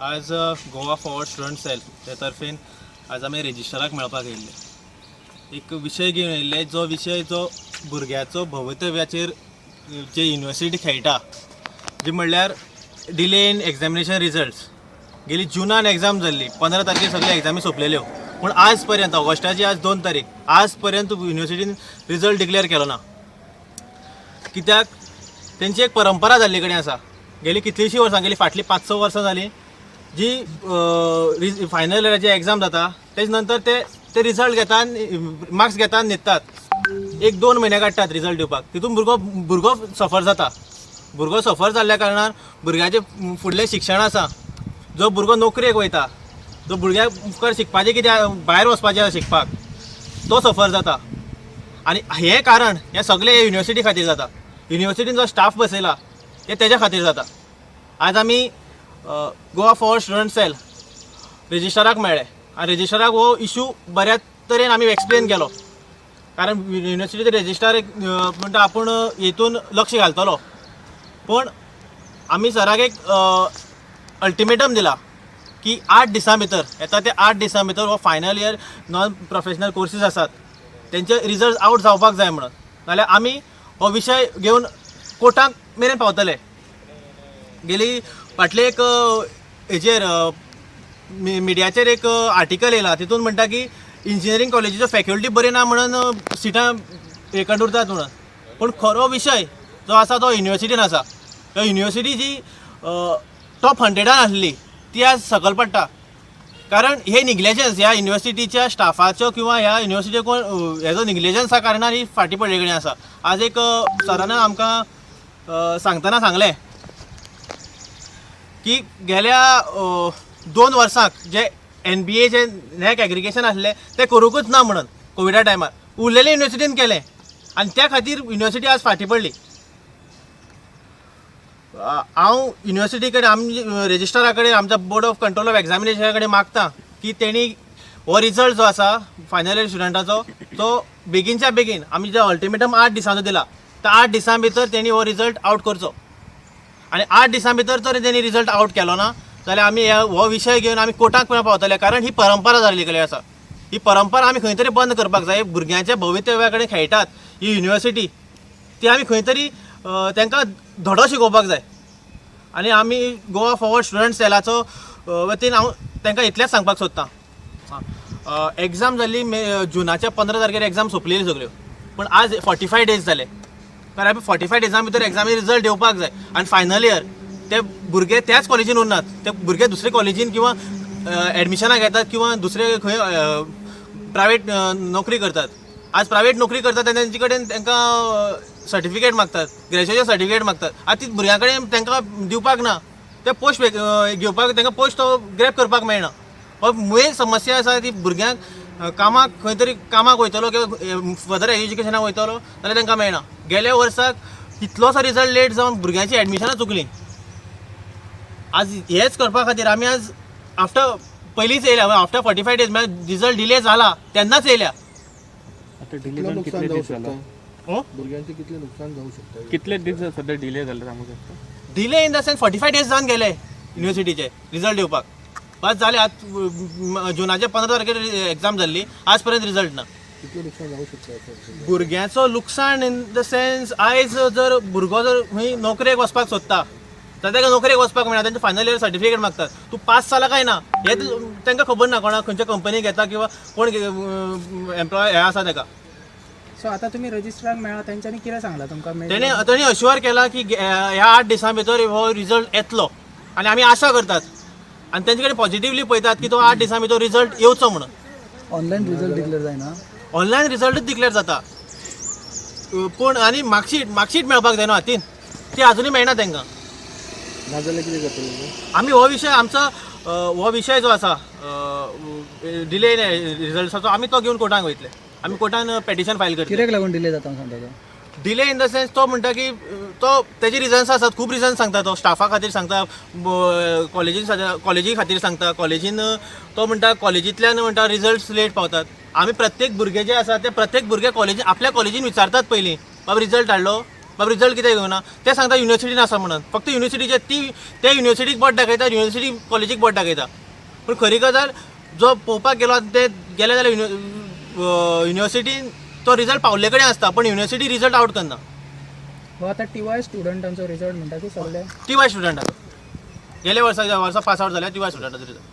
आज Goa forward student sale ते तर्फेन आज आमी रेजिस्ट्राराक मेळपाक येयल्ले. एक विशय घेवन येयल्ले, जो विशय जो भुरग्याचो भवितव्याचेर जे युनिवर्सिटी खेळटा, जी म्हणल्यार डिले इन एग्जामिनेशन रिजल्ट्स. गेली जुनान एग्जाम जाल्ली, 15 तारखेर सगळ्यो एग्जामी सोंपलेल्यो, पूण आज पर्यंत, ऑगस्टाची आज 2 तारीख, आज पर्यंत युनिवर्सिटीन रिजल्ट डिक्लेअर केलो ना. कित्याक? तेंची एक परंपरा जाल्ली कडेन आसा. गेली कितलींशीं वर्सां, गेली फाटलीं 5-6 वर्सां जालीं, जी फायनल इयराची एग्जाम जाता तेज नंतर ते ते रिजल्ट घेता आनी मार्क्स घेता आनी न्हिदतात. एक 2 म्हयने काडटात रिजल्ट दिवपाक. तितून भुरगो सफर जाता. भुरगो सफर जाल्ल्या कारणान भुरग्याचें फुडलें शिक्षण आसा, जो भुरगो नोकरेक वयता, जो भुरग्याक मुखार शिकपाचें कितें, भायर वचपाचें आसा शिकपाक, तो सफर जाता. आनी हें कारण हें सगळें युनिवर्सिटी खातीर जाता. युनिवर्सिटीन जो स्टाफ बसयला, हें तेज्या खातीर जाता. आज आमी गोवा फॉरवर्ड स्टुडंट सेल रेजिस्ट्राराक मेळ्ळे आनी रेजिस्ट्राराक हो इशू बऱ्या तरेन आमी एक्सप्लेन केलो, कारण युनिवर्सिटीचे रेजिस्ट्रार एक म्हणटा आपूण हेतून लक्ष घालतलो. पूण आमी सराक एक अल्टिमेटम दिला की 8 दिसां भितर, येता ते 8 दिसां भितर हो final year non professional courses आसात तेंचे रिजल्ट आवट जावपाक जाय म्हणून. नाल्यार आमी हो विशय घेवन कोर्टाक मेरेन पावतले. गेली फाटले एक हेजेर मिडियाचेर एक आर्टिकल येयला, तितून म्हणटा की इंजिनियरींग कॉलेजीचो फॅकल्टी बरी ना म्हणून सिटां वेकंट उरतात म्हणून. पूण खरो विशय जो आसा तो युनिवर्सिटीन आसा. युनिवर्सिटी जी टॉप 100 आसली ती आज सकयल पडटा, कारण हे निग्लेजन्स ह्या युनिवर्सिटीच्या स्टाफाचो किंवा ह्या युनिवर्सिटी कोण हेजो निग्लेजन्सा कारणान ही फाटीं पडले कडेन आसा. आज एक सरान आमकां सांगतना सांगलें की गेल्या 2 वर्सांक जे एनबीए, जे नॅक एग्रिगेशन आसलें, तें करूंकूच ना म्हणून कोविडा टायमार. उरलेले युनिवर्सिटीन केलें आनी त्या खातीर युनिवर्सिटी आज फाटीं पडली. हांव युनिवर्सिटी कडेन, आमचे रेजिस्ट्रारा कडेन, आमच्या बोर्ड ऑफ कंट्रोल ऑफ एग्जामिनेशना कडेन मागता की तेणी हो रिजल्ट जो आसा फायनल इयर स्टुडंटाचो, तो बेगीनच्या बेगीन, आमी जे अल्टिमेटम 8 दिसांचो दिला, त्या 8 दिसां भितर तेणी हो रिजल्ट आवट करचो. आनी 8 दिसां भितर जर तेणी रिजल्ट आवट केलो ना जाल्यार आमी हो विशय घेवन आमी कोर्टाक पण पावतले, कारण ही परंपरा जाल्ली कडेन आसा. ही परंपरा आमी खंय तरी बंद करपाक जाय. भुरग्यांच्या भवितव्या कडेन खेळटात ही युनिवर्सिटी, ती आमी खंय तरी तांकां धडो शिकोवपाक जाय. आनी आमी गोवा फॉरवर्ड स्टुडंट सेलाचो वतीन हांव तांकां इतलेंच सांगपाक सोदतां. एग्जाम जाल्ली मे जुनाच्या 15 तारखेर, एग्जाम सोंपलेली सगळ्यो, पूण आज 45 डेज जाले, कारण आमी 45 डेजां भितर एग्जामी रिजल्ट येवपाक जाय. आनी फायनल इयर ते भुरगे त्याच कॉलेजीन उरनात, ते भुरगे दुसरे कॉलेजीन किंवा एडमिशनां घेतात किंवा दुसरे खंय प्रायवेट नोकरी करतात. आज प्रायवेट नोकरी करतात तेन्ना तेंचे कडेन तांकां सर्टिफिकेट मागतात, ग्रॅज्युएशन सर्टिफिकेट मागतात. आतां ती भुरग्यां कडेन तांकां दिवपाक ना, ते पोस्ट घेवपाक तांकां पोस्ट तो ग्रॅब करपाक मेळना. हो मेन समस्या आसा ती भुरग्यांक कामाक, खंय तरी कामाक वयतलो किंवा फर्दर एज्युकेशनाक वयतलो जाल्यार तांकां मेळना. गेल्या वर्साक कितलोसो रिजल्ट लेट जावन भुरग्यांची एडमिशनां चुकलीं. आज हेच करपा खातीर आमी आज आफ्टर पयलींच येयल्या, आफ्टर 45 डेज म्हळ्यार रिजल्ट डिले जाला तेन्नाच येयल्या. आता डिले कितलं जाऊन नुकसान कितले जाऊ दीस झाला? शकता? हो? भुरग्यांचे कितले नुकसान जाऊ शकता? कितले दीस सध्या डिले झाले सांगू शकता? Delay in the sense 45 days जावन गेले युनिवर्सिटीचे रिजल्ट येवपाक. बस जाले. आतां जुनाच्या 15 तारखेर एग्जाम जाल्ली, आज पर्यंत रिजल्ट ना. कितलं नुकसान जाऊ शकता असं? भुरग्यांचो लुकसाण इन the sense, आयज जर भुरगो जर खंय नोकरेक वचपाक सोदता जाल्यार ताका नोकरेक वचपाक मेळना. तेंचे फायनल इयर सर्टिफिकेट मागतात. तूं पास जाला काय ना हें तांकां खबर ना, कोणा खंयच्या कंपनीक घेता किंवा कोण एम्प्लॉय हें आसा ताका. सो आता तुम्ही रजिस्ट्राक मेळा, तेंच्यांनी कितें सांगलां तुमकां? तेणे तेणी अश्युअर केला की ह्या 8 दिसां भितर हो रिजल्ट येतलो आनी आमी आशा करतात आनी तेंचे कडेन पॉझिटिवली पळयतात की तो 8 दिसां भितर रिजल्ट येवचो म्हणून. ऑनलायन रिजल्ट डिक्लेअर जायना? ऑनलायन रिजल्टूच डिक्लेअर जाता, पूण आनी मार्कशीट मेळपाक जाय न्हू हातीन, ती अजुनूय मेळना तांकां. नाजाल्यार कितें करतले? आमी हो विशय आमचो हो विशय जो आसा डिले रिजल्ट्साचो, आमी तो घेवन कोर्टान वयतले. आमी कोर्टान पेटिशन फायल करतले. कित्याक लागून डिले जाता म्हणून सांगता तो? डिले इन the sense, तो म्हणटा की तो तेजे रिजन्स आसात, खूब रिजन्स सांगता तो. स्टाफा खातीर सांगता, कॉलेजीन, कॉलेजी खातीर सांगता. कॉलेजीन तो म्हणटा, कॉलेजींतल्यान म्हणटा रिजल्ट्स लेट पावतात. आमी प्रत्येक भुरगे जे आसा ते प्रत्येक भुरगे कॉलेजी, आपल्या कॉलेजीन विचारतात पयलीं, बाबा रिजल्ट हाडलो. बाब रिजल्ट कित्याक येवना? ते सांगता युनिवर्सिटीन आसा म्हणून. फक्त युनिवर्सिटीचे ती ते युनिवर्सिटीक बोट दाखयता, युनिवर्सिटी कॉलेजीक बोट दाखयता. पूण खरी गजाल जो पळोवपाक गेलो, ते गेले जाल्यार युनिवर्सिटीन तो रिजल्ट पावल्ले कडेन आसता, पण युनिवर्सिटी रिजल्ट आवट करना. हो आतां टीवाय स्टुडंटांचो रिजल्ट म्हणटा की सगळे? टीवाय स्टुडंटाचो, गेल्या वर्सा, ज्या वर्सा पास आवट जाल्या टीवाय स्टुडंटाचो रिजल्ट.